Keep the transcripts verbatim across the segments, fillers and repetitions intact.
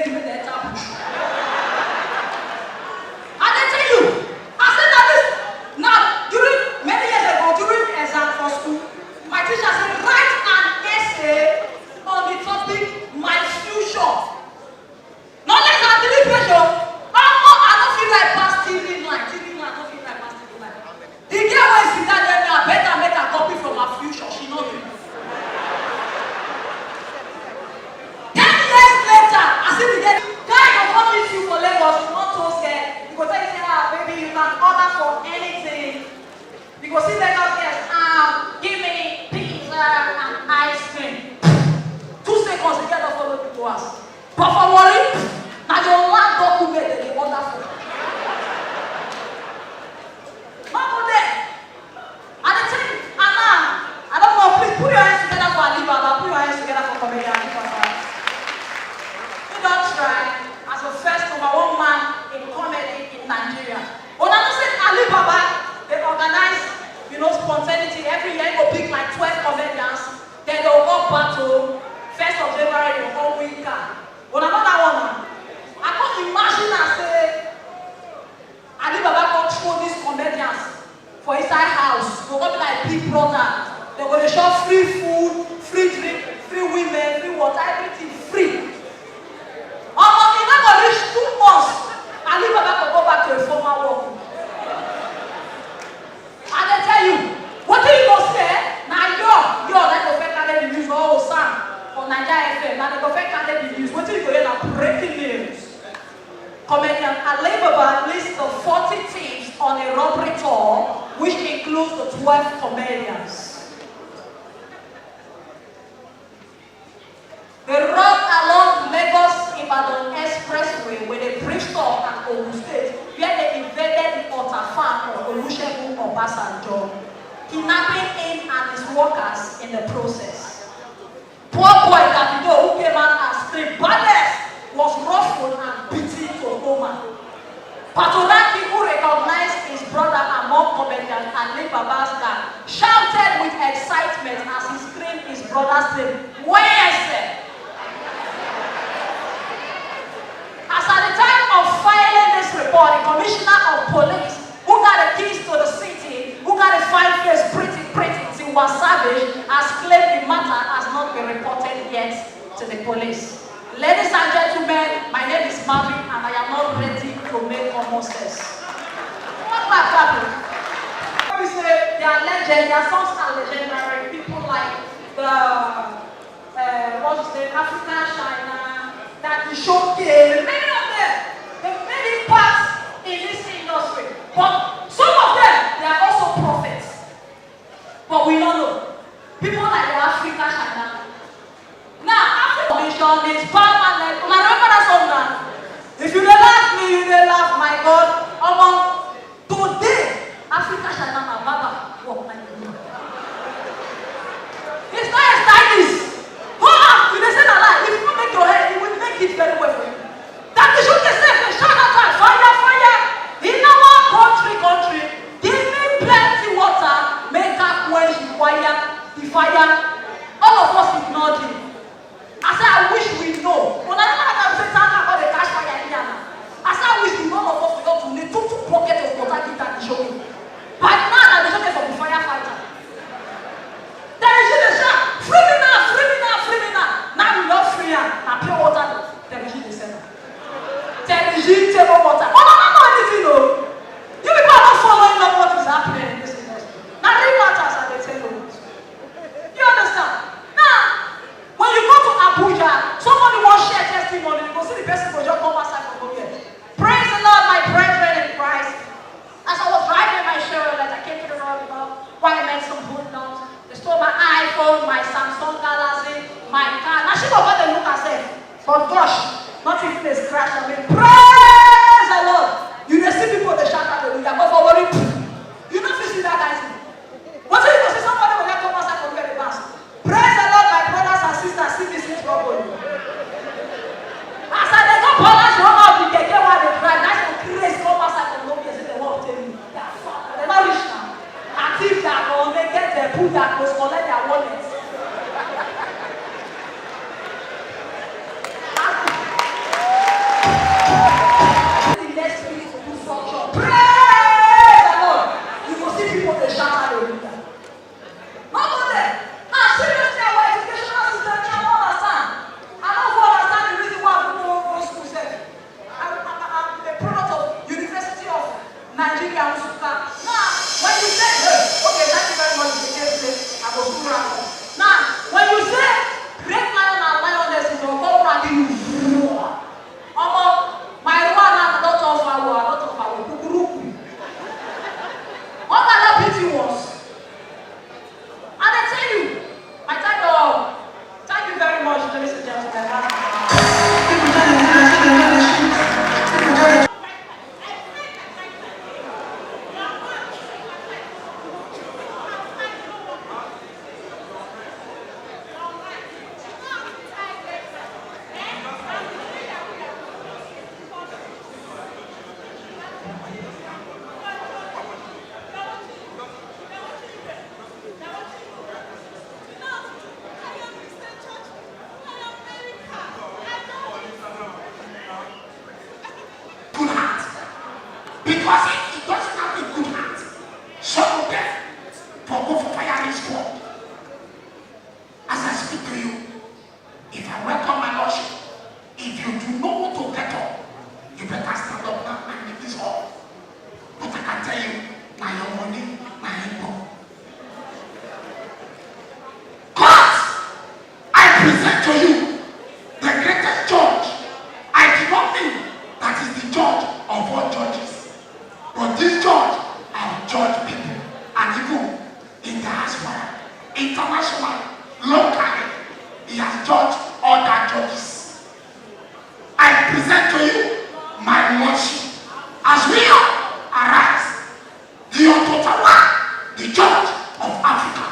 Make dem enter bush. I dey tell you, I say na this, na during, many years ago, during exam for school, my teacher say, "Write an essay on the topic, my future." No less than three page o. Omo, I no fit write pass three line, three line, I no fit write pass three line. The girl wey sit down there now, better make I copy from her future, she no do. Ten years later, I see the girl, guy go come meet you for Lagos, you wan toast girl, he go tell you say, "Ah, baby, you can order for anything." You go see Lagos girls, "Ah, give me pizza and ice cream." Two seconds, the girl don follow you go house. But for Warri, na your land document dem dey order for. No go there. I dey tell you, and now, I don't know, please put your hands together for Alibaba, put your hands together for comedian Alibaba. He don try as the first number one man in comedy in Nigeria. Una know say Alibaba dey organize, you know, spontaneity every year. He go pick like twelve comedians, then they go battle. First of January, you go win car. Una know that one now? I come imagine am say Alibaba come throw these comedians for inside house. Go come be like Big Brother. They go dey shop free food, free drink, free women, free water, everything free. Omo, e no go reach two months, Alibaba go go back to a former work. I dey tell you, wetin you go see, eh? Na your, your, na go fit carry the news. Oh, Sam, for Naija F M, na go fit carry the news. Wetin you go hear na breaking news. Comedian Alibaba lists the forty thieves on a robbery tour, which includes the twelve comedians. They robbed along Lagos Ibadan Expressway with a brief stop at Ogun State, where they invaded the Otta farm of Olusegun Obasanjo, kidnapping him and his workers in the process. Poor boy Davido, who came out as the baddest, was ruffled and beaten to coma. Patoranking, who recognized his brother among comedian Alibaba's gang, shouted with excitement as he screamed his brother's name. Where is it? As at the time of filing this report, the commissioner of police, who got the keys to the city, who got a fine face, pretty, pretty, Tiwa Savage, has claimed the matter has not been reported yet to the police. Ladies and gentlemen, my name is Marvin and I am not ready to make common sense. What my problem? Let me say, they are legend, their songs are legendary. People like the, uh, what you say, African China, that the show came, many of them, they made impact in this industry. But some of them, they are also prophets. But we don't know. People like the Africa China. Now, Africa mission is permanent. Una remember that song now? If you dey laugh me, you dey laugh my God. Omo, today, Africa China na barber work na im do. It's not a stylist. Go out, you dey say na lie. If you no make your hair, he will make it very well for you. That you should dey say, dey shout that time, fire, fire. In our country, country, give me plenty water, make I quench the fire, the fire. All of us ignored him. I say, I wish we know. Una never hear am say tanker come dey catch fire here now. I say, I wish we know, all of us, we don donate two, two bucket of water give that Adesoke. By now, na Adesoke for be firefighter. Terry G dey shout, "Free me now, free me now, free me now." Now we don free am. Na pure water Terry G dey sell am. Terry G table water. Una no know anything o. You people are not following up what is happening in this industry. Na real matters I dey tell you. You understand? Now, when you go to Abuja, somebody wan share testimony, you go see the person go just come outside from nowhere. Praise the Lord, my brethren in Christ. As I was driving my Chevrolet, I came to the roundabout where I met some hoodlums. They stole my iPhone, my Samsung Galaxy, my car. Now she go come dey look herself. But gosh, not even a scratch on me. Praise the Lord. You dey see people dey shout hallelujah, but for Warri, you no fit see that kind thing. Wetin you go see somebody wey get come outside from where dey pass? Praise the Lord, my brothers and sisters, see me see trouble. As I dey go balance one of the keke wey I dey drive, na so craze come outside from nowhere, say dem wan take me. Dem no reach na. Na thief their gun, dem get their, put their clothes, collect their wallet. As, Good heart. Because if he doesn't have a good heart, some of them for go for firing squad. As I speak to you, if I welcome my lordship, if you do not want to get up, you better stand up now and leave this hall. But I can tell you, na your money, na him go. Court, I present to you the greatest judge. I do not mean that is the judge of all judges, but this judge has judged people and even in diaspora, internationally, locally, he has judged other judges. I present to you my lordship as we all arise, the Ototawa, the judge of Africa.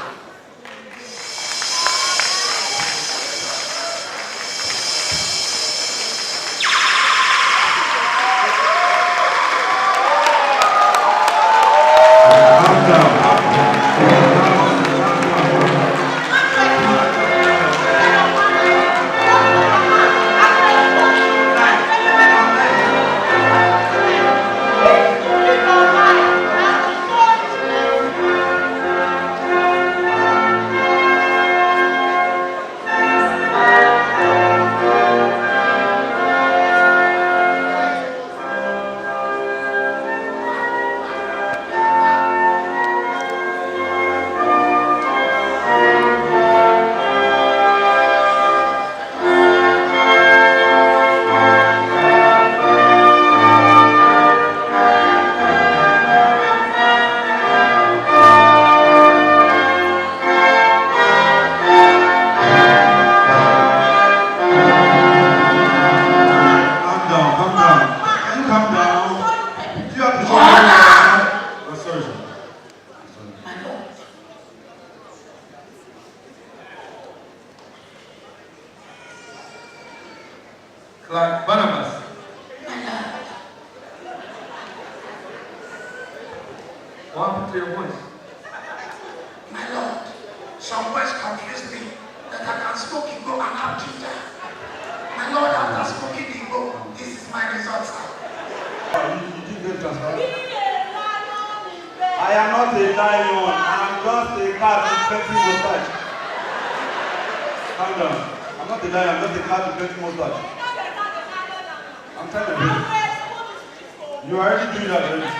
Calm down, calm down. Can you calm down? Do you have to show me? Oh, sorry, sir. Sorry. Clark Barnabas. What happened to your voice? My Lord, some words confuse me that I can smoke Igbo and have ginger. My Lord, after smoking Igbo, this is my result, sir. You, you did get transfer. I am not a lion. I am just a cat with plenty mustache. Calm down. I'm not a lion. I'm just a cat with plenty mustache. I'm trying to do it. You are already doing that already.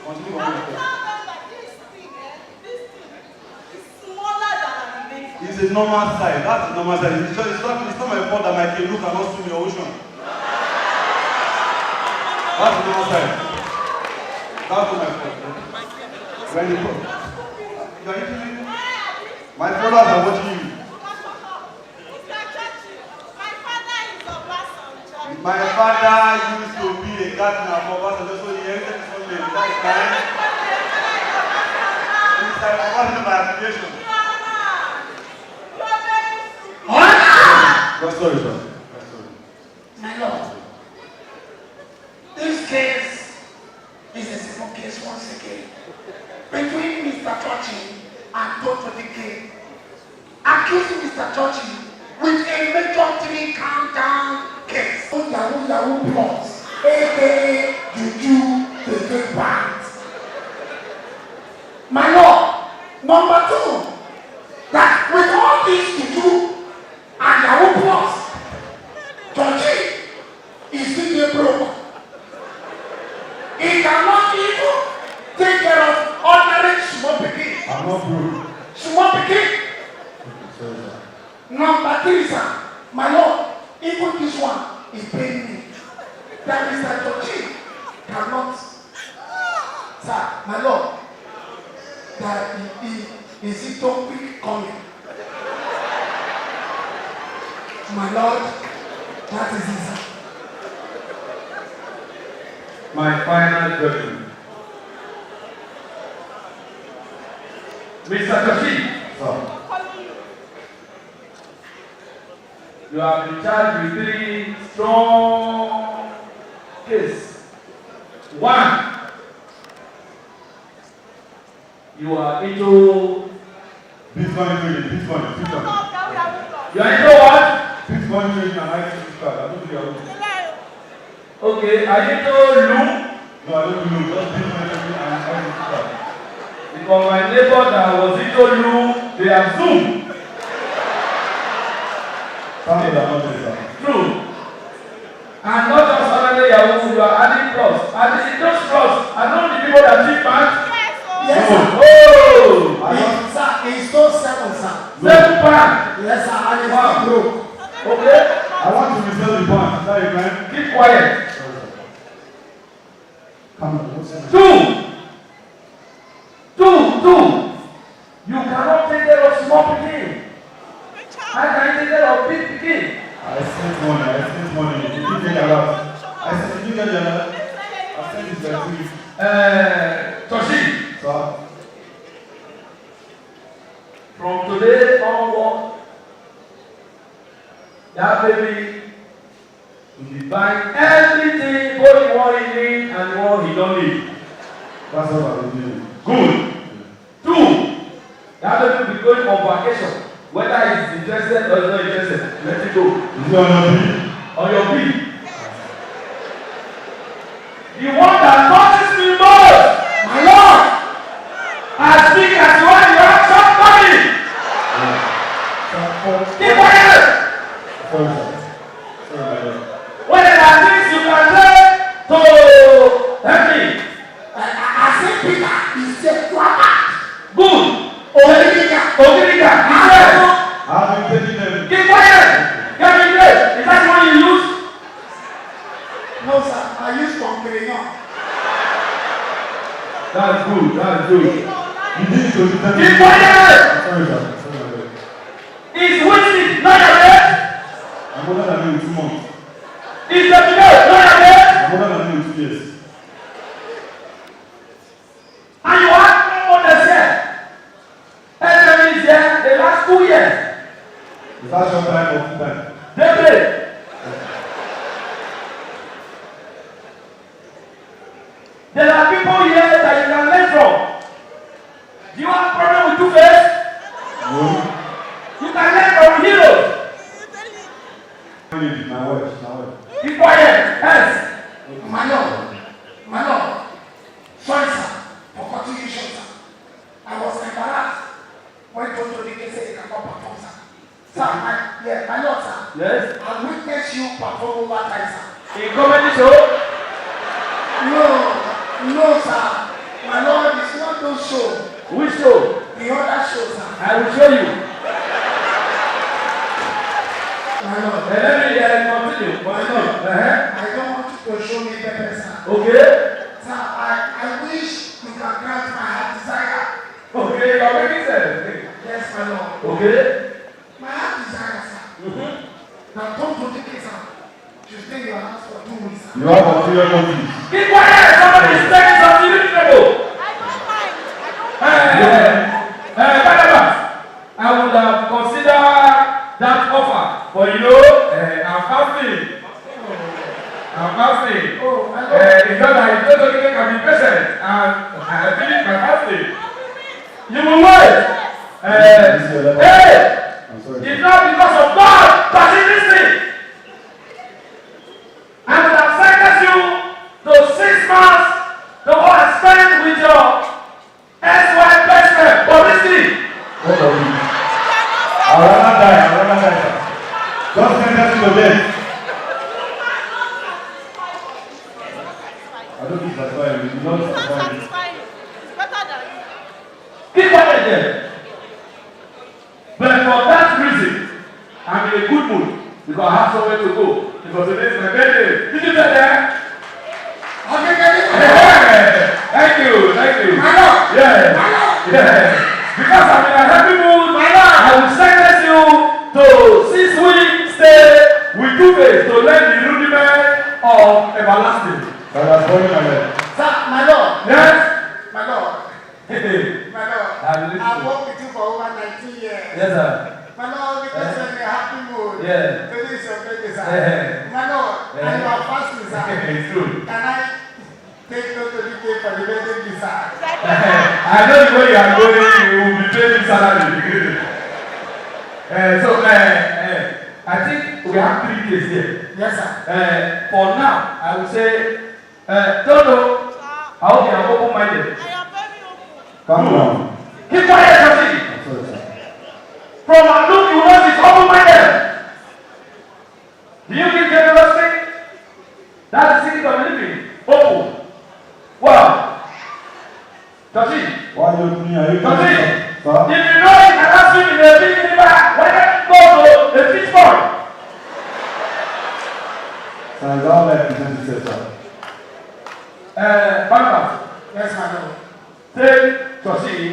Continue on. It's a normal size. That's a normal size. It's, just, it's, not, it's not my fault that my canoe cannot swim your ocean. That's a normal size. That's not my fault. When you, you are hitting me? My followers are watching you. My father used to be a gardener for Obasanjo, so he inherited his own name. That's fine. It's like Obasanjo by affiliation. Go sorry, sir. Go sorry. My Lord, this case is a civil case once again between Mister Touchy and Toto Dike, accusing Mister Touchy with a major three count down case. Yahoo Yahoo Plus, A K A Juju, the big pants. My Lord, number two, that with all this juju and Yahoo Plus, Touchy is still dey broke. He cannot even take care of ordinary small pikin. I'm not broke. Small pikin. Sorry, sir. Number three, sir, my Lord, even this one is paining me. That Mister Touchy cannot. Sir, my Lord, that he, he, is it too quick coming? My Lord, that is it, sir. My final judgment. Mister Touchy. Sir. You have been charged with three strong cases. One, you are into Bitcoin trading, Bitcoin, Bitcoin. You are into what? Bitcoin trading and I T card. I don't do Yahoo. Okay, are you into Loom? No, I don't do Loom. Just Bitcoin trading and I T card. Because my neighbor that was into Loom, they have Zoom. Family that not there, sir. True. And not just ordinary Yahoo, you are adding plus. And in those plus, I know the people that keep bank. Yes, sir. Oh! I want Sir, he stole seven, sir. Seven bank. Yes, sir, and he's Wow. not broke. Okay? I want to resell the bank. Is that a crime? Keep quiet. Come on, what's that? Two. Two, two. You cannot take care of small pikin. How can you take care of big pikin? I sent money, I sent money. Did you get alert? I sent, did you get the alert? I sent it to you. Uh, Toshi. Sir. From today onward, that baby will be buying everything, both the one he need and the one he don't need. That's what I will do. Good. Two, that baby will be going on vacation. Whether he's interested or he's not interested, let it go. Is it on your bill? On your bill. The one that touches me most, my Lord, as big as you are, you have somebody. Yeah. Sir, sir, Keep quiet. Sorry, sir. Sorry, my Lord. When there are things you can say to help me. I, I, I say Peter, he said, "Quiet." Good. Ogiriga. Ogiriga. He said, I've been taking them. Keep quiet. Get me grace. Is that what you use? No, sir. I use Montpellier. That's good. That's good. You need to defend Keep quiet. Sorry, sir. Sorry, my Lord. Is whiskey not your name? I'm older than you with two months. Is the today not your name? I'm older than you with two years. And you have no others here. Everyone is here the last two years. Is that your time or full time? They play. There are people here that you can learn from. Do you have problem with Two Face? No. You can learn from heroes. My wife, my wife. Be quiet. Else. Mano, Mano, sorry, sir, for cutting you short, sir. I was embarrassed when Tonto Dike said he cannot perform, sir. Sir, my, yeah, my Lord, sir. Yes? I witnessed you perform over time, sir. In comedy show? No, no, sir. My Lord, it's not those show. Which show? The other show, sir. I will show you. My Lord. Eh, let me, uh, continue. My Lord. Uh-huh. I don't want you to show me pepper, sir. Okay. Sir, I, I wish you can grant my heart desire. Okay, you are making sense. Yes, my Lord. Okay. My heart desire, sir. Mm-hmm. Now, come to the case, sir. You stay in your house for two weeks, sir. You have ulterior motives. Keep quiet! Somebody is saying something reasonable. I don't mind. I don't mind. Eh, eh, eh, Barnabas, I would have considered that offer, but you know, eh, I'm fasting. I'm fasting. Oh, I know. Eh, it's not that it's not only can be patient, and I finish my fasting. You will wait. Eh, This is your level. Hey! I'm sorry. If not because of God, does he listen? I would have sentenced you to six months to go and spend with your ex-wife best friend, Bobrisky. What of you? I'd rather die. I'd rather die, sir. Just sentence me to death. I don't think that's why you don't satisfy me. Keep quiet there. But for that reason, I'm in a good mood because I have somewhere to go. Because today is my birthday. Did you get that? Happy birthday! Thank you, thank you. My Lord! Yeah. My Lord! Yeah. Because I'm in a happy mood, my Lord, I will sentence you to six weeks stay with Two Face to learn the rudiment of everlasting. Father, sorry, my Lord. Sir, my Lord. Yes? My Lord. My Lord, I listen. I work with you for over nineteen years. Yes, sir. My Lord, because Eh? I'm in a happy mood. Yeah. Today is your birthday, sir. Eh. My Lord, Eh. and you are fasting, sir. It's true. Can I take For the wedding visa. I know the way you are going, you will be paying salary. Uh, so, uh, uh, I think we have three days here. Yes, sir. Uh, for now, I would say, uh, Toto, I hope you are open-minded. I am very open. Calm down. Keep quiet, Josie. I'm sorry, sir. From our look, you know she's open-minded. Do you give generosity? That's the secret of living. Open. Wow. Josie. Why you opening your ears? Josie. Sir? If you know you cannot swim in a big river, why don't you go to a fish pond? Sir, you don't like present yourself, sir. Uh, Barnabas. Yes, my lord. Take Josie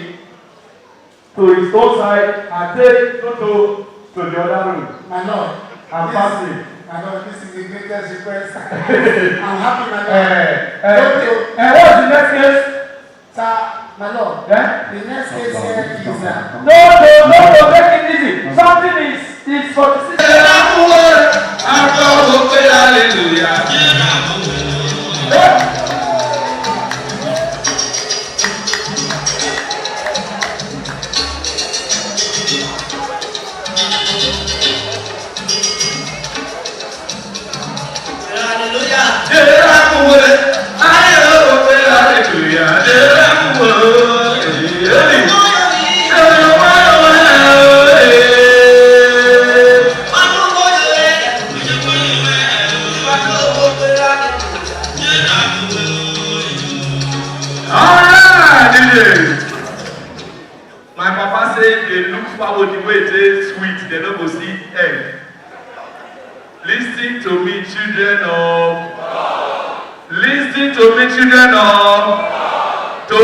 to his own side and take Toto to the other room. My lord. And this, fast him. My lord, this is the greatest request. I'm happy, my lord. Eh, eh, Toto. Eh, what's the next case? Sir, my lord. Eh? The next case here is, uh, Toto, Toto, take it easy. Something is, is for the system. Hallelujah. All right, D J. My papa say if they look forward the way it is sweet, they no go see end. Listen to me, children of. Listen to me, children of. To.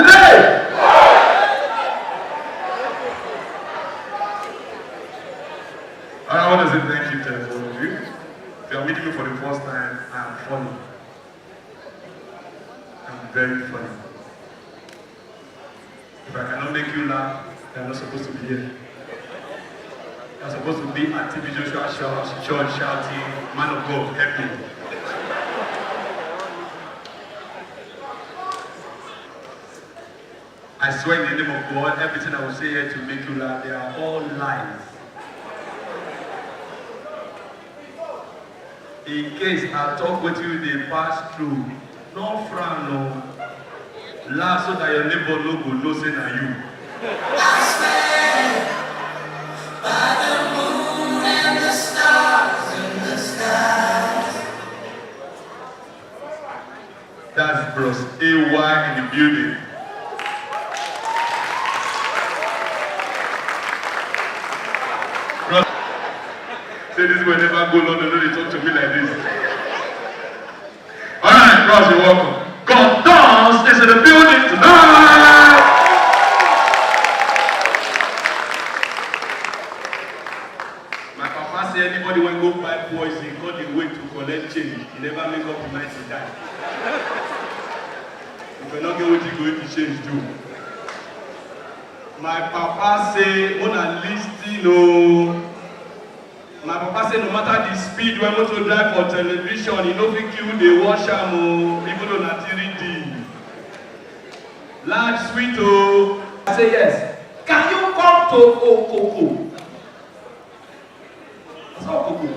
Lay. I want to say thank you to every one of you. If you are meeting me for the first time, I am funny. I'm very funny. If I cannot make you laugh, you're not supposed to be here. You're supposed to be at T B Joshua Church, church shouting, "Man of God, help me." I swear in the name of God, everything I will say here to make you laugh, they are all lies. In case I talk wetin you dey pass through, no frown o. Laugh so that your neighbor no go know say na you. I swear by the moon and the stars in the sky. That's Bros A Y in the building. Bros, say this boy never go London, no dey talk to me like this. All right, Bros, you're welcome. God dance is in the building tonight. My papa say anybody wey go buy poison, come dey wait to collect change. He never make up his mind to die. If you no get wetin go eat the change do. My papa say, una listen o. My papa say no matter the speed wey motor drive for television, e no fit kill the wash am o, even though na three D. Life sweet o. I say yes. Can you come to Okoko? I say Okoko.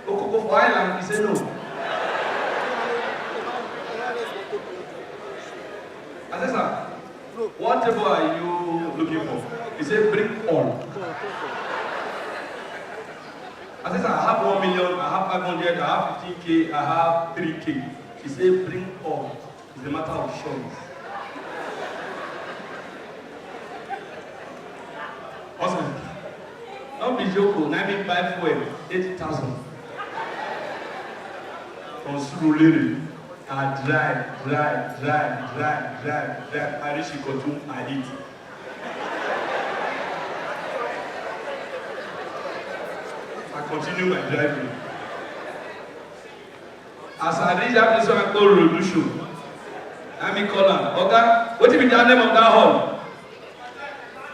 Okoko for island, he say no. I say, "Sir, what table are you looking for?" He say, "Bring all." I say, "Sir, I have one million, I have five hundred, I have fifteen K, I have three K." He say, "Bring all. It's a matter of choice." Husband, no be joke o, na me buy fuel eight thousand from Surulere. I drive, drive, drive, drive, drive, drive. I reach Ikotun, I eat. I continue my driving. As I reach that place wey I call Revolution, na me call am, "Oga, wetin be the name of that hall?"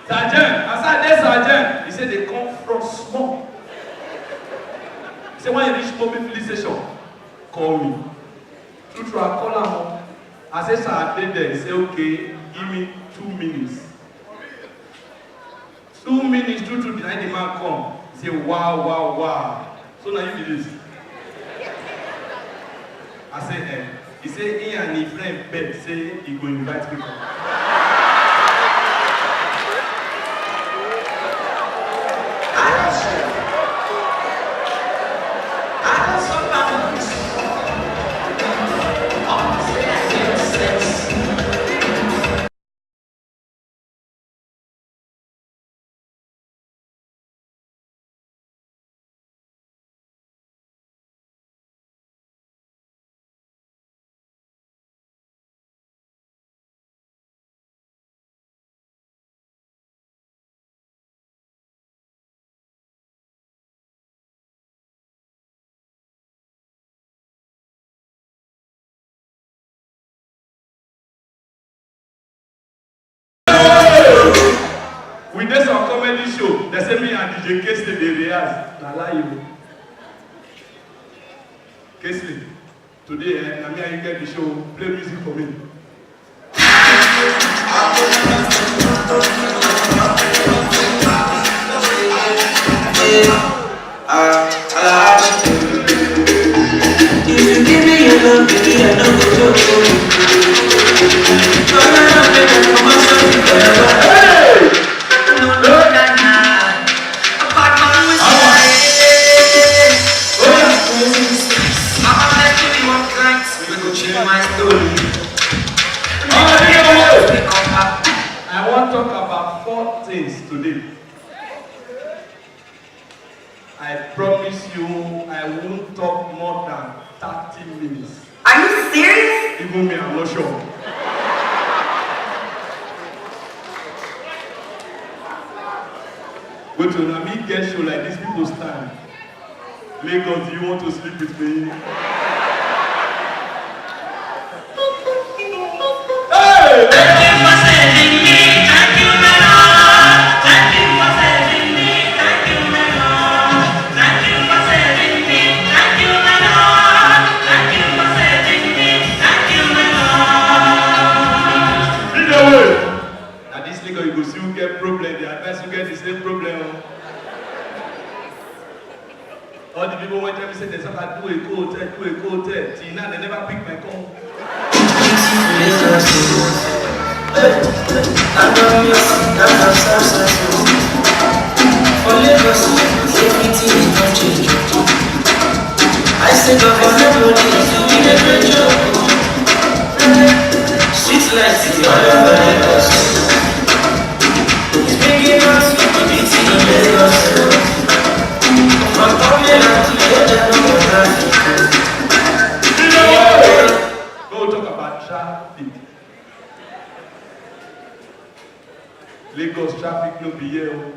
"Sergeant." As I dey Sergeant, he say, "Dey come front small." Say when you reach Mobil filling station, call me. True true, I call am o. I say, "Sir, I dey there." He say, "Okay, give me two minutes." Two minutes, true true, behind the man come. He say, "Wow, wow, wow. So na you be this?" I say, "Eh." He say he and his friend bet say he go invite me come. We dey some comedy show, they say me and D J Kingsley dey rehearse. Na lie o. Kingsley, today, eh, na me and you get the show. Play music for me. If you give me your love, baby, I no go joke. Turn around, make I come outside you forever. Hey! No, no, no, no. A bad man will say, oh, yeah. I'ma let you be one client. We go change my story. Oh, yeah, yeah. I wan talk about four things today. I promise you, I won't talk more than thirty minutes. Are you serious? Even me, I'm not sure. Wait till na me get show like this, people stand. Lagos, do you want to sleep with me? Hey! Thank you for saving me. Thank you, my Lord. Thank you for saving me. Thank you, my Lord. Thank you for saving me. Thank you, my Lord. Thank you for saving me. Thank you, my Lord. Lead the way. Na this Lagos you go see who get problem, the advice you get the same problem. All the people wey tell me say they suffer do a go hotel, do a go hotel, till now they never pick my call. For Lagos, everything is don change. I say government money is doing a great job. Street lights is all over Lagos. It's bringing us unity in Lagos. From Tokyo to Abuja, no more traffic. Go talk about traffic. Lagos traffic no be here o.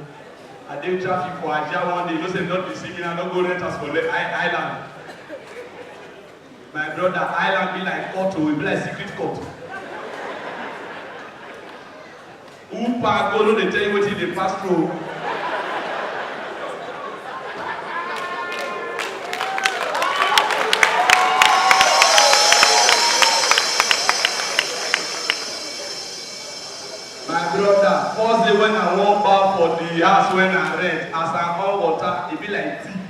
I dey traffic for Ajah one day, you know say not be see me, I no go rent house for le- I- island. My brother, island be like court o, e be like secret court. Who pack go no dey tell you wetin dey pass through. My brother, first day when I wan baff for the house when I rent, as I on water, e be like tea.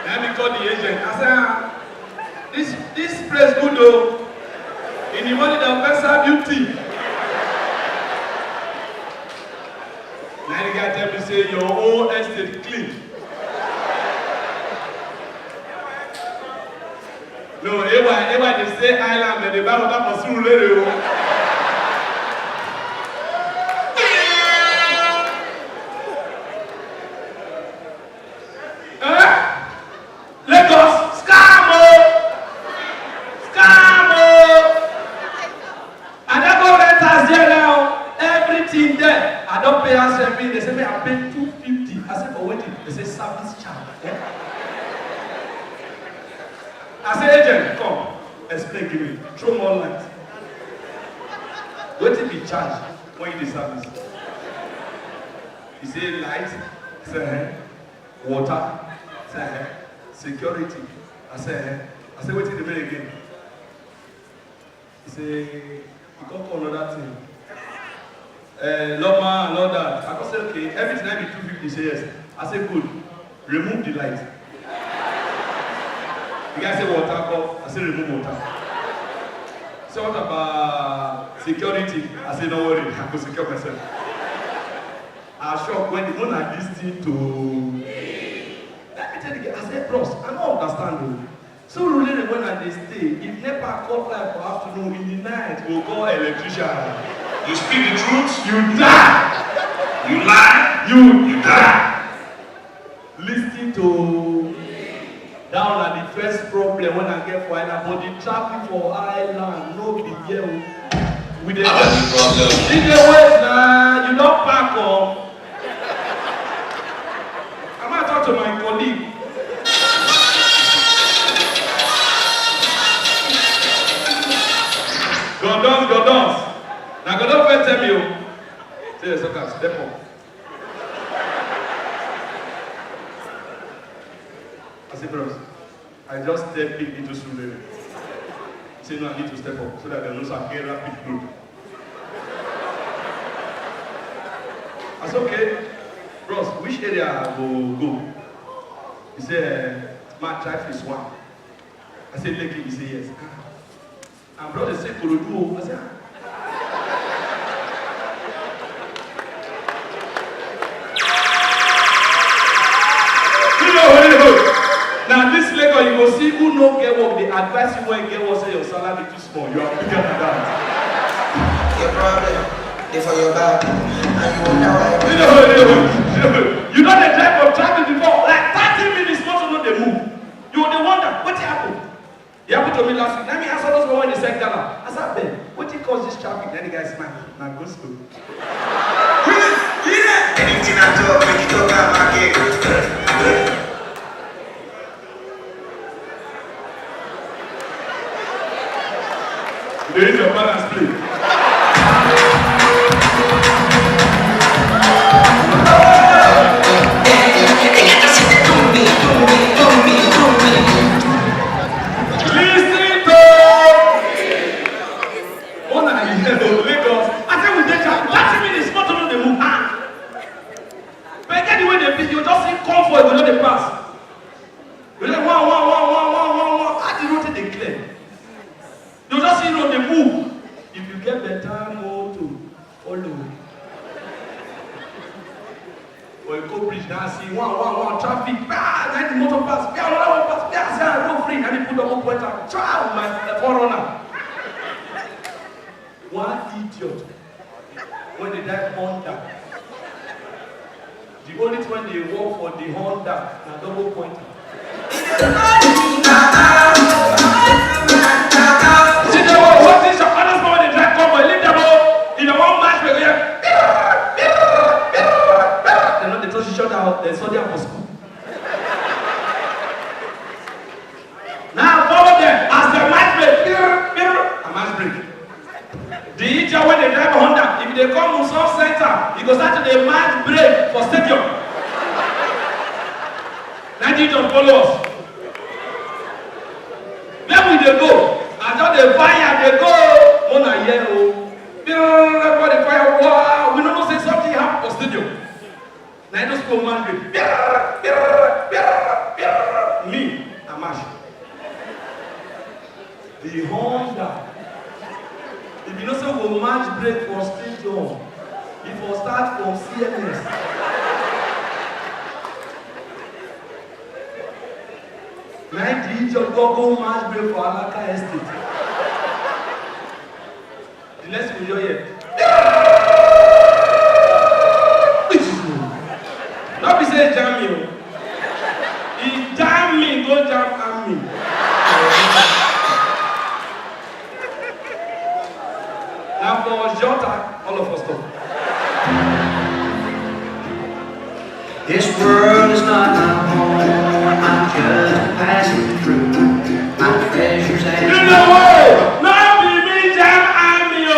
Na me call the agent. I say, "Ah, this this place good o. In the morning dem first serve you tea." Na the guy tell me say, "Your own estate clean." No, A Y, A Y dey say island, but they buy water for Surulere o. Eh? Lagos, scam o! Scam o! I don go rent house there now. Everything there. I don pay house rent finish. They say me I pay two fifty. I say, "For wetin?" They say, "Service charge." Eh? I say, "Agent, come. Explain, give me. Throw more light. Wetin be charge when you dey service?" He say light, I say eh. Water, I say eh. Security, I say eh. I say wetin dey mean again? He say he come call another thing. Uh, lawma and all that. I come say okay, everything na be two fifty. He say yes. I say good. Remove the light. The guy say water come. I say remove water. Say what about security? I say no worry, I go secure myself. I shock when the one I lis ten to. Let me tell you, I say bros, I no understand o. So really when I dey stay, if nepa cut light for afternoon, in the night we go call electrician. You speak the truth, you die. You lie, you you die. Lis ten to that one na the first problem wey I get for island, but the traffic for island no be here o. We dey That's the problem. If dey wait na you don pack o. I might talk to my colleague. Godons, Godons. Na Godon first tell me o. Say, Soka, step up. I say, bros, I just step in into Surulere. He say, no, I need to step up so that they know say I get rapid growth. I say, okay, bros, which area I go go? He say, eh, my tribe is one. I say, Lekki. He say, yes. Ah. And bros dey say, Korodu o. I say, ah. You know, very good. Now, this Lagos, you go see who no get work, they advise you when get work, say your salary too small. You are bigger than that. Your problem, they for your back. And you wonder why. You know, you know, you know, you know they drive for traffic before, like thirty minutes, not to know they move. You dey wonder, what happened? E happen to me last week. Let me ask all those people wey dey sell gala. I say, abeg, wetin cause this traffic? Then the guy smile. Na go slow. Anything I talk, make you talk am again. You dey use your balance play. Listen to una here o, Lagos. I say we dey traffic, thirty minutes, motor no dey move. Ah. But get the way they be, you just see convoy, we no dey pass. You dey one, one, one, one, one, one, one. How the road take dey clear? You just see road dey move. If you get better motor, follow. For Eko bridge, now see one, one, one, traffic. Bah, then the motor pass. Bah, another one pass. Bah, say I road free. Then he put double pointer. Try my forerunner. One idiot wey dey drive Honda. The only thing wey dey work for the Honda na double pointer. See the one, what is your honest man wey dey drive convoy? Leave them all. If dem wan match me, go here. Dem no dey touch each other. Dem study am for school. Now follow them as the match break. Pir, pir, a match break. The idiot wey dey drive Honda, if they come Muson Center, you go start to dey match break for stadium. Na the idiot follow us. Where we dey go? I just dey fire, dey go. Una hear o. Pir, everybody fire. Wow, we no know say something happen for stadium. Na those people man dey pir, pir, pir, pir. Me, I mash. The Honda. If you know say we go match break for stadium, e for start from C M S. Na the idiot go go match break for Alaka Estate. The next thing you hear, no be say e jam me o. E jam me, go jam army. Na for Jota, all of us talk. This world is not my home, I'm just passing through. My treasures and You know what? No be me jam army o.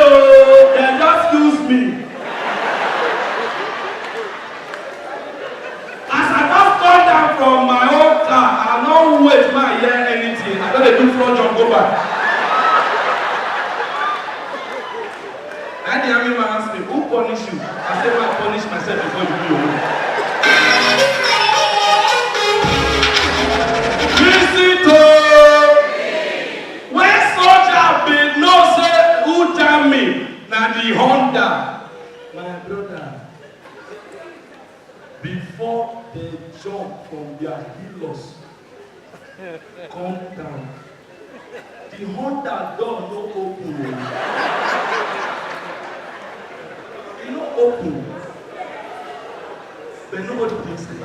They just use me. Ask me, who punish you? I say, I punish myself before you do your own. Listen to when soldier bin know say who jam me na the Honda. My brother, before they jump from their helos, come down. The Honda door no open o. E no open. But nobody dey inside.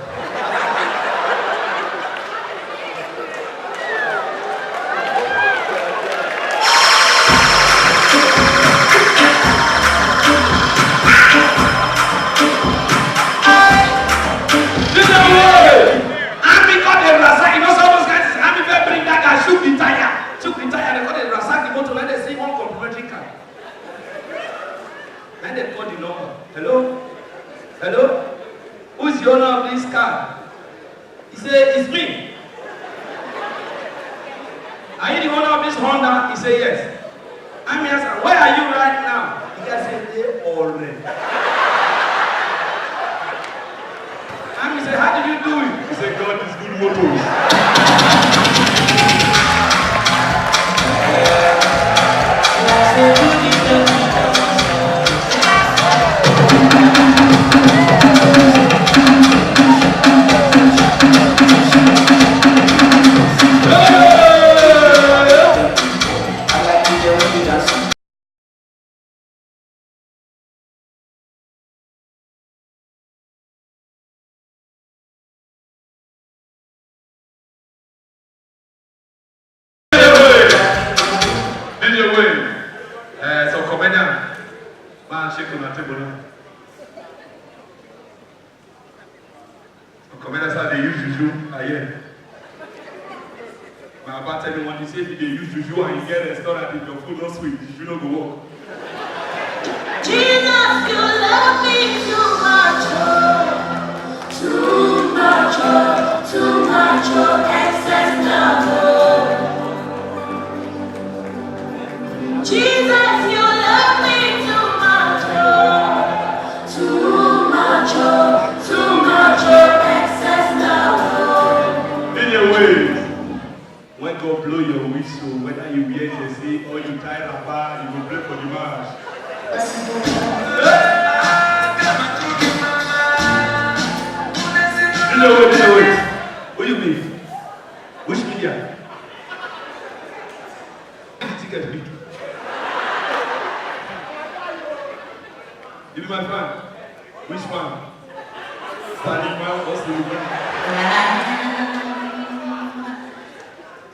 Army come dey ransack, you know, some of those guys, army fit bring that guy, shook the tire, shook the tire, they come dey ransack the motor, when they see one complimentary car. Then they call the number. Hello? Hello? Who is the owner of this car? He say, it's me. Are you the owner of this Honda? He say, yes. Army ask am, where are you right now? The guy say, dey Ore. Army say, how did you do it? He say, God is good motors. D J Wayne, eh, some comedian, man, shake una table now. Some comedian say they use juju, I hear. My papa tell me one thing, say if you dey use juju and you get restaurant, if your food no sweet, juju no go work. Jesus, you love me too much, oh. Too much, oh, too much, oh, excess love, oh. Jesus, you love me too much, oh. Too much, oh, too much, oh, excess love, oh. D J Wayne. When God blow your whistle, whether you wear jersey or you tie wrapper, you go play for the match. D J Wayne, D J Wayne. Who you be? Which media? Who the ticket be? You be my fan? Which fan? Salima or Suluma?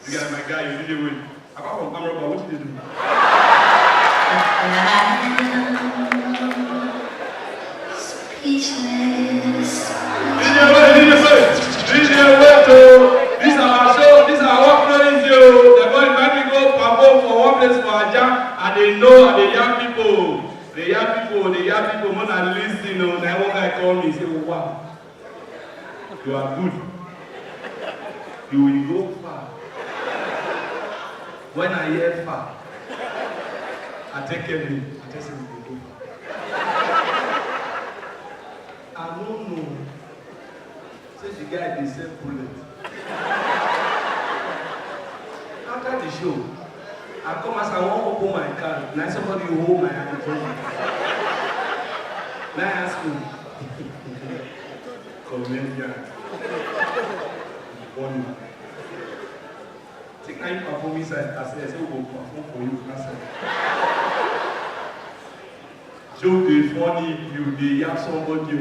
You guys, my guy, you really win. Apart from camera, but what did they do? Speechless. D J Wayne, D J Wayne, D J Wayne, oh. This our show, this our work, no easy, oh. They go invite me go perform for one place for Ajah, and they know, and they young people. They young people, they young people, more than listen, oh. Then one guy call me, say, wow. You are good. You will go far. When I hear far, I take care of you. I tell you, we go go far. I don't know. Say the guy dey sell bullet. After the show, I come as I wan open my car. Na somebody hold my hand. Na ask me. Comedian. Funny. Think I perform inside. I say, I say, we go perform for you. That's it. Joke dey funny, you dey yab somebody o.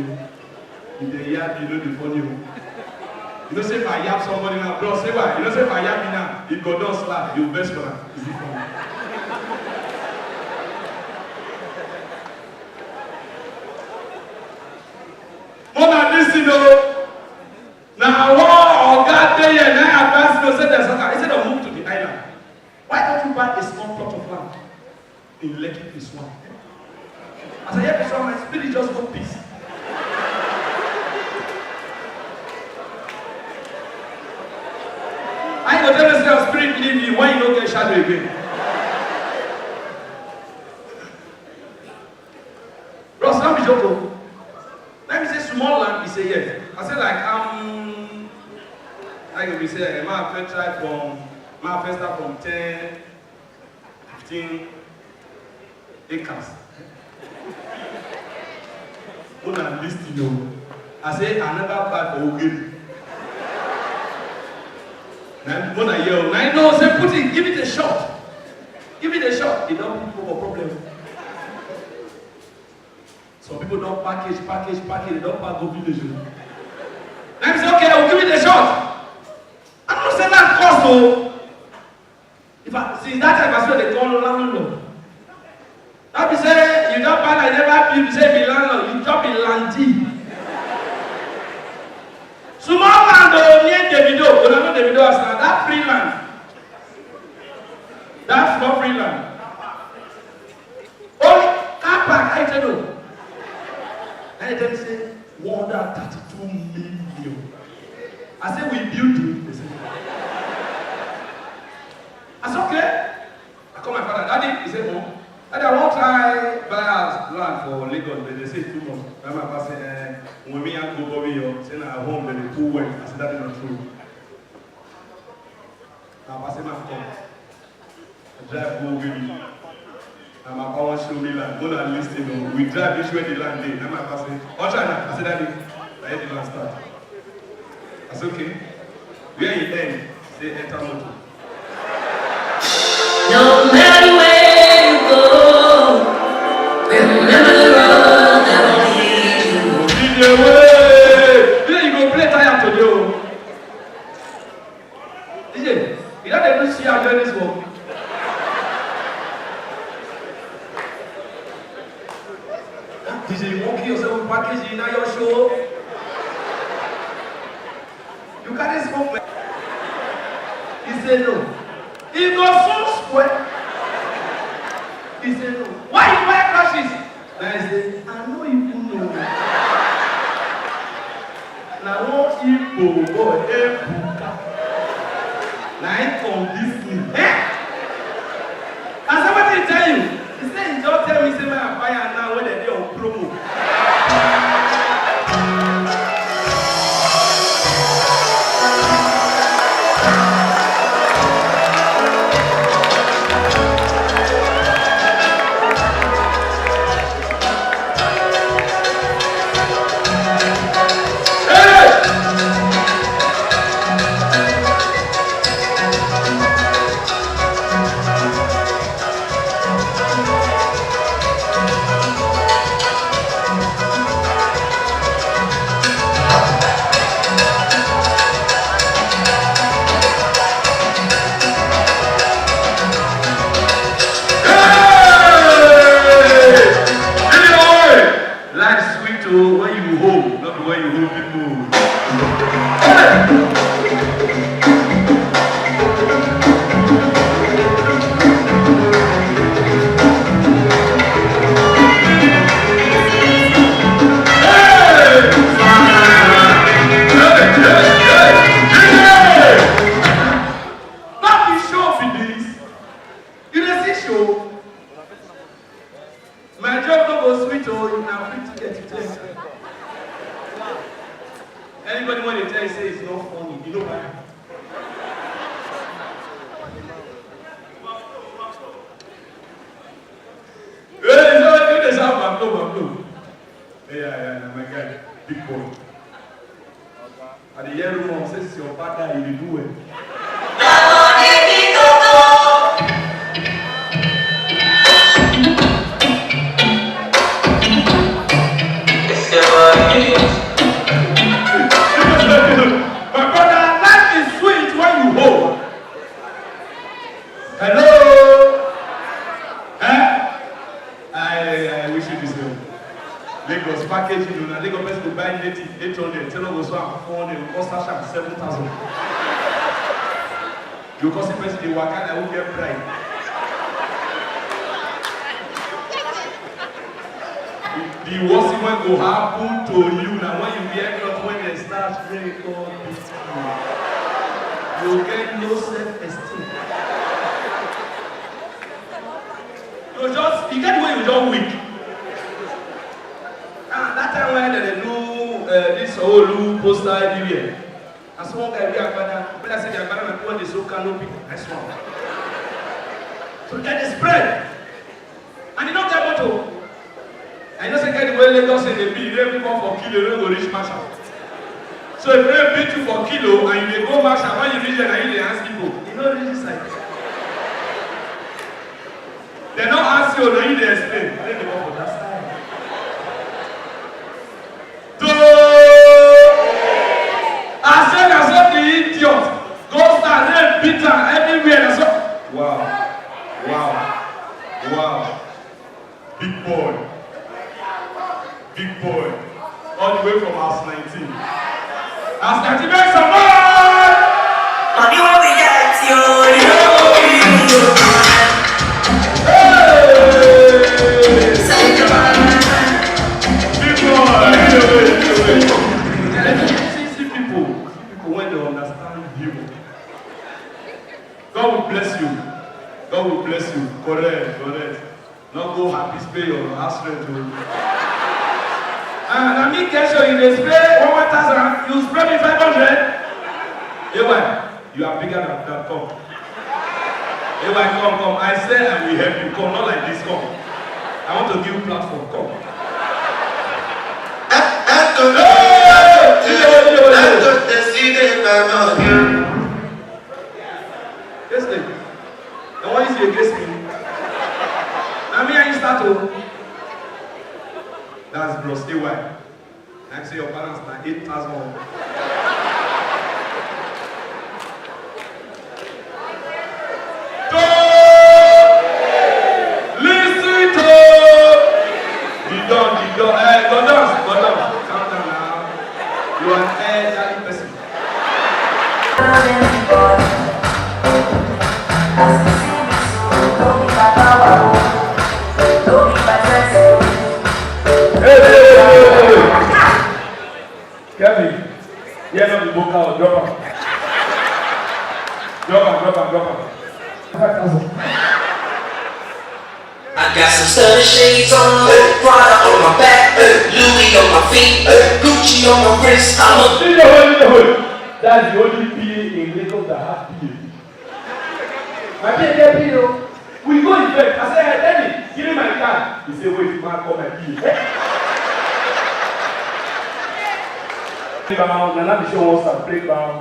You dey yab, you no dey funny o. You know say if I yab somebody now, bro, say why? You know say if I yab you now, if God don slap, you vex for am. Is it funny? More than this thing o. Na one oga dey here na advise me say there's soccer. Instead of move to the island, why don't you buy a small plot of land in Lekki Phase One? As I hear this one, my spirit just go peace. I go tell you say your spirit leave you when you no get shadow again. Don't be joke o. Let me say small land, he say yes. I say like, um, I go be say, eh, ma first try from, ma first start from ten, fifteen acres. Una listen o. I say I never buy for Ogeri. Na una hear o. Na you know say put it, give it a shot. Give it a shot. E don put people for problem. Some people don package, package, package. They don pack go village o. Na me say, okay, I will give it a shot. I know say land cost o. If I, since that time, I still dey call landlord. That be say you don buy, I never build, say be landlord, you just be landee. Small land o, near Davido, una know Davido as na that free land. That's not free land. Only car park, I tell you. I tell you say one hundred thirty-two million. I say we build it. They say, that's okay. I call my father, daddy. He said, no. Daddy, I won't try buy house land for Lagos, but they say too much. My papa say, eh, when me and go Bobby, you say na home, but they too well. I said, that is not true. My papa say, man, come. I drive go Ogeri. Na my papa wan show me land. Go na listen o. We drive reach where the land dey. Na my papa say, wan try na. I say, daddy, na here the land start. I say, okay. Where e end? Say, enter motor. No matter where you go, remember the road that will lead you. Lead the way. Today you go play tire today o. D J, you know they do see how this work. D J, you won't kill yourself with packaging, now your show. You carry smoke, man. He said no. He go soon square. He said no. Why you wear crutches? Na I say, I no even know. Na one Igbo boy, Ebuka. Na him convince me. Eh? I say, wetin he tell you? He say he just tell me say make I buy am now when dem dey on promo. Hey! Life sweet o when you hold, not when you hold people. Not the show be this. You dey see show. My job no go sweet o, you na free ticket to take. Anybody wey dey tell you say it's not funny, you know why? Hey, you know, you dey shout, "Bablo, Bablo." Yeah, yeah, na my guy, big boy. I dey hear rumor say since your father, you dey do well. My brother, life is sweet when you hold. Hello? Eh? I, I wish you this well. Lagos package, you know, Lagos person go buy native eight hundred, tell us go so am four hundred, go cost am seven thousand. You go see person dey waka like who get pride. The, the worst thing wey go happen to you na when you wear cloth wey dey start rain come beat you. You get no self esteem. You just, you get the way you just weak. Uh, this whole poster everywhere. As one guy we are father, when I say the father, na people dey so canopy. Nice one. So that is spread. And you don't get motor. I know say get the way Lagos in the be, they come for kilo, you no go reach Marshall. So if they beat you for kilo and you dey go Marshall, when you reach there, na you dey ask people. You no reach this side. They no ask you, na you dey explain. They dey go for that side. So, I say na so the idiot go start, they beat am everywhere. Na so. Wow. Wow. Wow. Big boy. Big boy. All the way from house nineteen. House nineteen, make some noise! Money will be get you. Hey! Big boy, lead the way, lead the way. See, see people, see people when they understand humor. God will bless you. God will bless you. Correct, correct. No go happy spray your house rent o. Ah, na me get show you dey spray one one thousand, you spray me five hundred. A Y, you are bigger than that. Come. A Y, come, come. I say I will help you. Come, not like this. Come. I want to give you platform. Come. Hey! This thing. Now why is you against me? Now me and you start to. That's Bros A Y. Like say your balance na eight thousand. To listen to the don, the don. Eh, go dance, go dance. Calm down now. You are an elderly person. Hey, hey, hey, hey, hey. Kevin, here no be vocal, drop am. Drop am, drop am, drop am. Five thousand. I got some stunning shades on, Prada on my back, Louis on my feet, Gucci on my wrist. I'm a Lead the way, lead the way. That's the only P A in Lagos that have P A. My P A get P A o. We go event. I say, "Hey, Daddy, give me my card." He say, "Wait, man, call my P A." Playground, Nana Michelle wants to playground.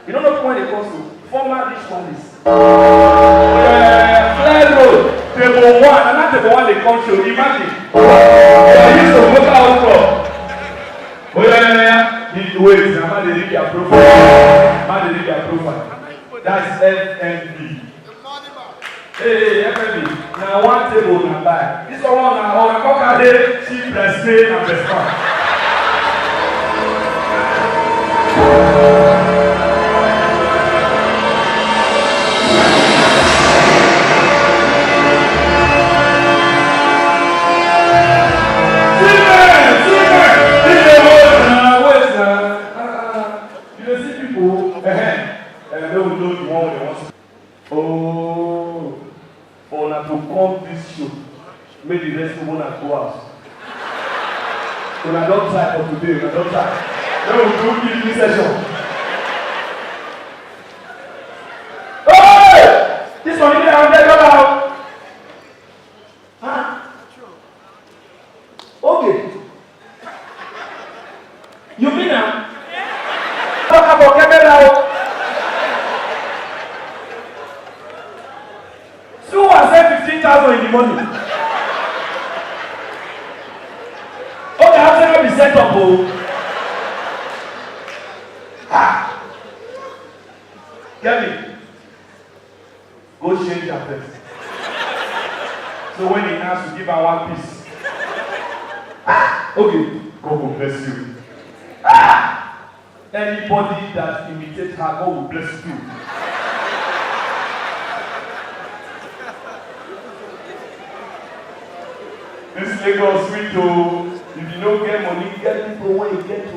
You don't know when it comes to former rich families. Uh, Flair Road, table one, and that table one they come show. Imagine. I used to go out club. Oh, yeah, yeah, yeah. Need to wait. Now, man, they need their profile. Man, they need their profile. That's F M B. Hey, hey, F M B. Now, one table, now, buy. This one, now, our coca, hey, she press pay and press pound. You dey see people, eh, eh, no, we know the one wey dem wan see. Oh, for una to come this show, make the rest of una go house. Una don try for today, una don try. Then we do evening session. Hey! This one, you need a hundred dollar. Huh? Okay. You mean am? Talk about camera o. Sue was say fifteen thousand in the morning. Okay, I say no be set up o. Ah. Get me. Go change her first. So when he ask you, give her one piece. Ah, okay. God will bless you. Ah! Anybody that imitate her, God will bless you. This Lagos sweet o. If you no get money, get people wey you get o.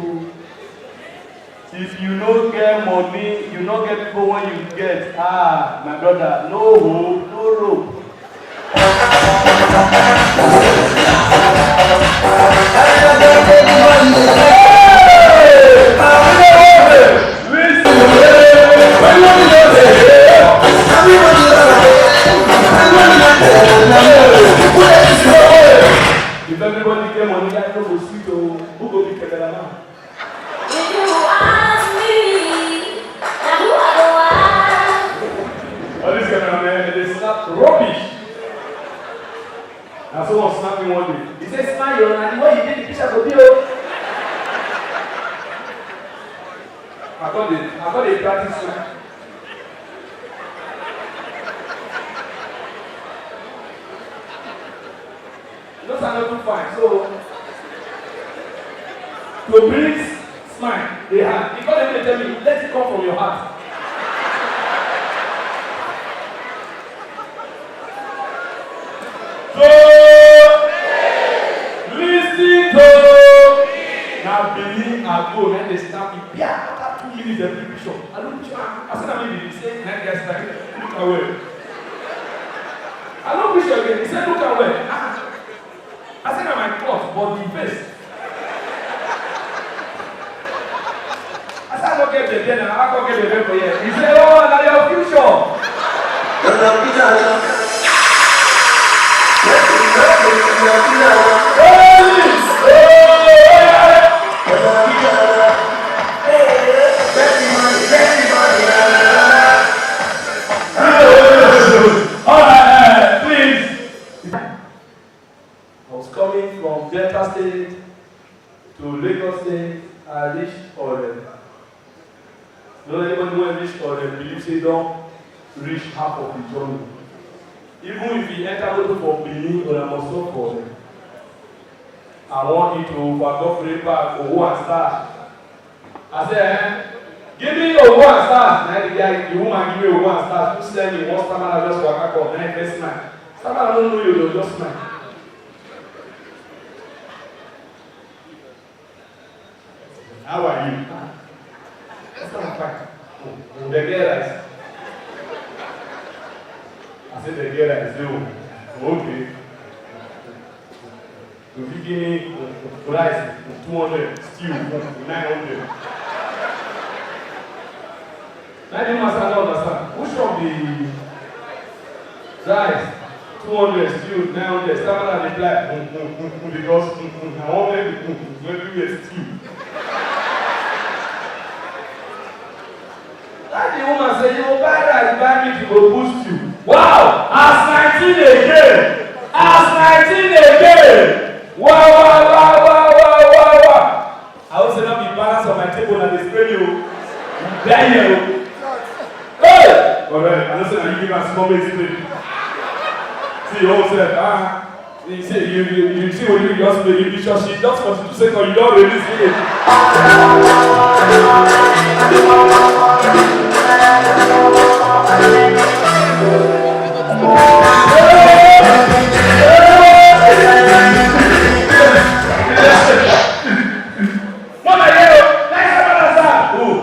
If you no get money, you no get people wey you get. Ah, my brother, no hope, no rope. Money that no go sweet o, who go be cameraman? If you ask me, now who I go ask? All these cameramen, they snap rubbish. Na so one snap me one day. He say, "Smile, yo, na the way you take the picture go be o." I come dey, I come dey practice smile. You know say I no too fine, so to bring smile dey hard. He come dey tell me, "Let it come from your heart." So, listen to me. Na Benin I go, na dey snap me. Bia, after two minutes, dem bring picture. I look picture, ah, I say, "Na me be this." Say, "Na guys, na you. Look am well." I look picture again. He say, "Look am well." Ah. I say, "Na my cloth, but the face." I say, "I no get baby now. I go get baby for here." He say, "Oh, na your future." All right, uh, please. I was coming from Delta State to Lagos State, I reach Ore. You know, anybody wey reach Ore believe say don reach half of the journey. Even if you enter motor for Benin, una must stop for Ore. I wan eat o, for Godfrey Park, Owo and Star. I say, "Eh, give me Owo and Star." Na the guy, the woman give me Owo and Star. Who sell me one stamina just waka come, na him first smile. Stamina no know you, you just smile. "How are you?" "Ah, yes, I'm fine." "Oh, oh, dem get rice?" I say, "Dem get rice." Say, "Oh, okay." "You fit give me, uh, rice, two hundred, stew, nine hundred." Na the master no understand. Which one be rice, two hundred, stew, nine hundred, stamina dey fly? Mm, mm, mm, mm, because, mm, mm, na one, mm, mm, mm, everywhere stew. Na the woman say, "You go buy rice, buy meat, you go put stew." Wow! As nineteen again! As nineteen again! Wow, wow, wow, wow, wow, wow, wow! I hope say no be balance on my table na dey spray me o. You die here o. Hey! Correct. I know say na you give am small mate spray. See your own self, ah. You see, you, you, you see what you just made, you just, she just forty-two seconds, you don release it. Mama, yeah, nice, mama, sir. Oh.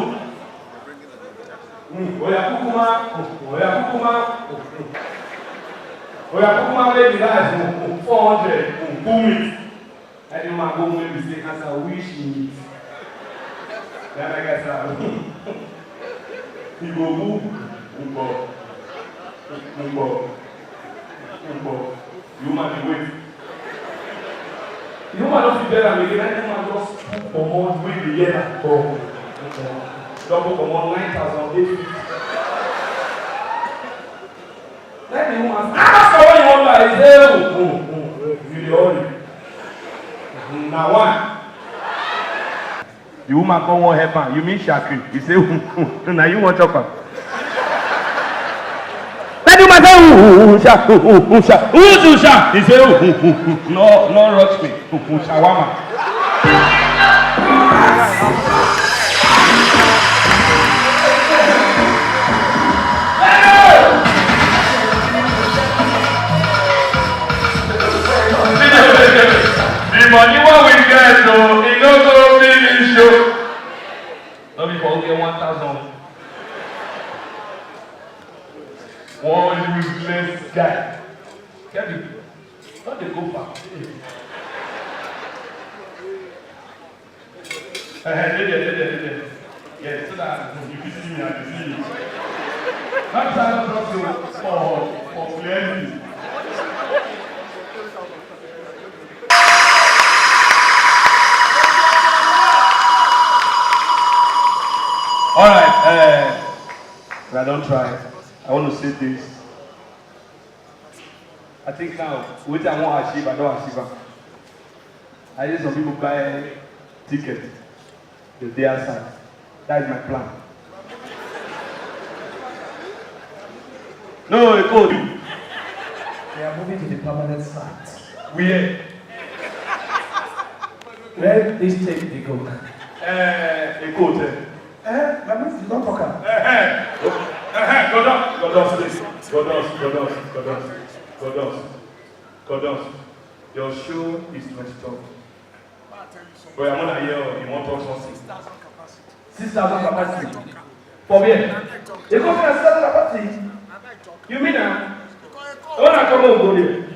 Mm, oya kukuma, mm, oya kukuma, mm, mm. Oya kukuma, make the rice, mm, mm, four hundred, mm, cool meat. Any man go make mistake, answer which meat. Then I guess, uh, he go move, move, move, move. The woman dey wait. The woman no fit bear am again. Na the woman just put comot wey dey hear am for double comot nine thousand eight fifty. Na the woman say, "Ah, pastor, what you wan buy?" He say, "Oh, oh, oh, you dey hurry. Mm, na one." The woman come wan help am. "You mean shakri?" He say, "Hmm, hmm, hmm, na you wan chop am." Then the woman say, "Hmm, hmm, hmm, sha, hmm, hmm, hmm, sha, hmm, hmm, sha." He say, "Hmm, hmm, hmm, hmm, no, no rush me. Hmm, hmm, shawarma." The money wey we get, oh, e no go finish, oh. No be for who get one thousand. One useless guy. Kevin, no dey go far. Hey. Eh, eh, dey there, dey there, dey there. Yeah, so that you fit see me, I dey see you. Not that I don't trust you for, for clearly. Eh, I don try. I want to say this. I think now, wetin I wan achieve, I don achieve am. I see some people buy ticket, they dey outside. That is my plan. No, e cold. They are moving to the permanent site. Where? Where this take dey go? Eh, e cold, eh? Eh, my mate, you don talk am. Eh, eh. Go, eh, eh, go down, go down, please. Go down, go down, go down, go down, go down. Your show is twenty-two. But I'm not here, you want talk something. Six thousand capacity. For where? They go for six thousand capacity. You mean now? When I come home, go there.